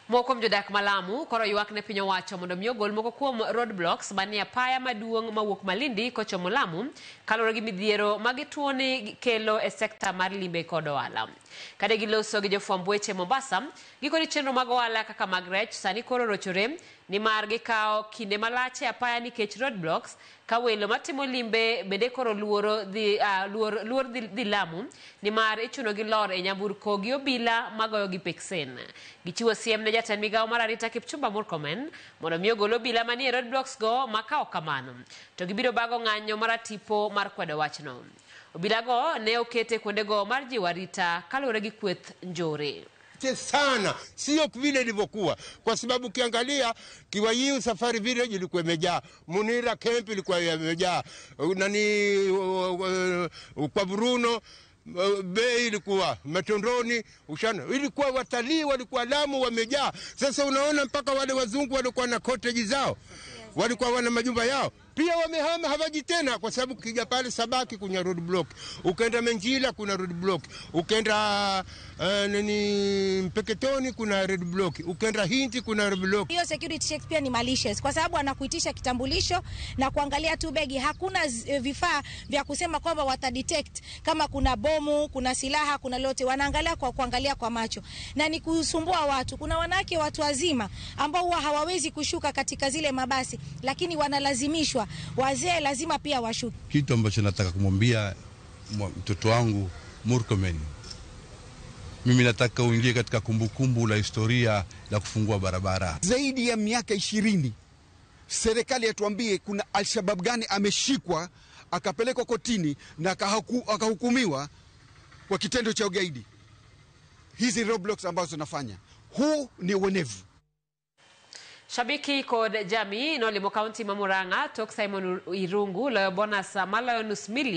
Moko kuom jodak ma Lamu koro ywak ne piny owacho mondo mi ogol moko kuom roadblocks manie apaya maduong' mawuok Malindi kochomo Lamu kaluwore gi midhiero ma gituoni kelo e sekta mar limbe kod ohala. Kane giloso gi jofwamb weche Mombasa, gikoni chenro mag ohala kaka mag rech sani koro rochore nimar gikawo kinde malach e apaya nikech roadblocks ka welo matimo limbe bende koro luoro dhi, luor, luor dhi, dhi Lamu nimar ichuno gi lor e nyamburko gi obila magoyo gi peksen. Gichiwo siem ne jatend migawo mar arita Kipchumba Murkomen mondo mi ogol obila manie roadblocks go ma ka ok kamano to gibiro bago ng'anyo maratipo mar kwedo wachno. Obilago ne okete kuondego mar jiwo arita kaluwore gi kweth njore. Sana, sio vile ilivyokuwa, kwa sababu ukiangalia Kiwayu Safari Village ilikuwa imejaa, Munira Camp ilikuwa imejaa, nani kwa Bruno bei ilikuwa Matondoni, Ushana ilikuwa watalii walikuwa Lamu wamejaa. Sasa unaona mpaka wale wazungu walikuwa na cottage zao, walikuwa wana majumba yao pia wamehama, hawaji tena, kwa sababu ukija pale Sabaki kuna road block, ukaenda Menjila kuna road block, ukaenda nini Mpeketoni kuna road block, ukaenda Hindi kuna road block. Hiyo security check pia ni malicious kwa sababu anakuitisha kitambulisho na kuangalia tu begi. Hakuna vifaa vya kusema kwamba watadetect kama kuna bomu, kuna silaha, kuna lote. Wanaangalia kwa kuangalia kwa macho na ni kusumbua watu. Kuna wanawake watu wazima ambao huwa hawawezi kushuka katika zile mabasi, lakini wanalazimishwa. Wazee lazima pia washuke. Kitu ambacho nataka kumwambia mtoto wangu Murkomen, mimi nataka uingie katika kumbukumbu la historia la kufungua barabara. Zaidi ya miaka 20 serikali yatuambie kuna Alshabab gani ameshikwa akapelekwa kotini na akahukumiwa kwa kitendo cha ugaidi. Hizi roadblocks ambazo tunafanya, huu ni uonevu. Shabiki kod jamii nolimo kaunti ma Murang'a tok Simon Irungu loyo bonus maloyo nus milion.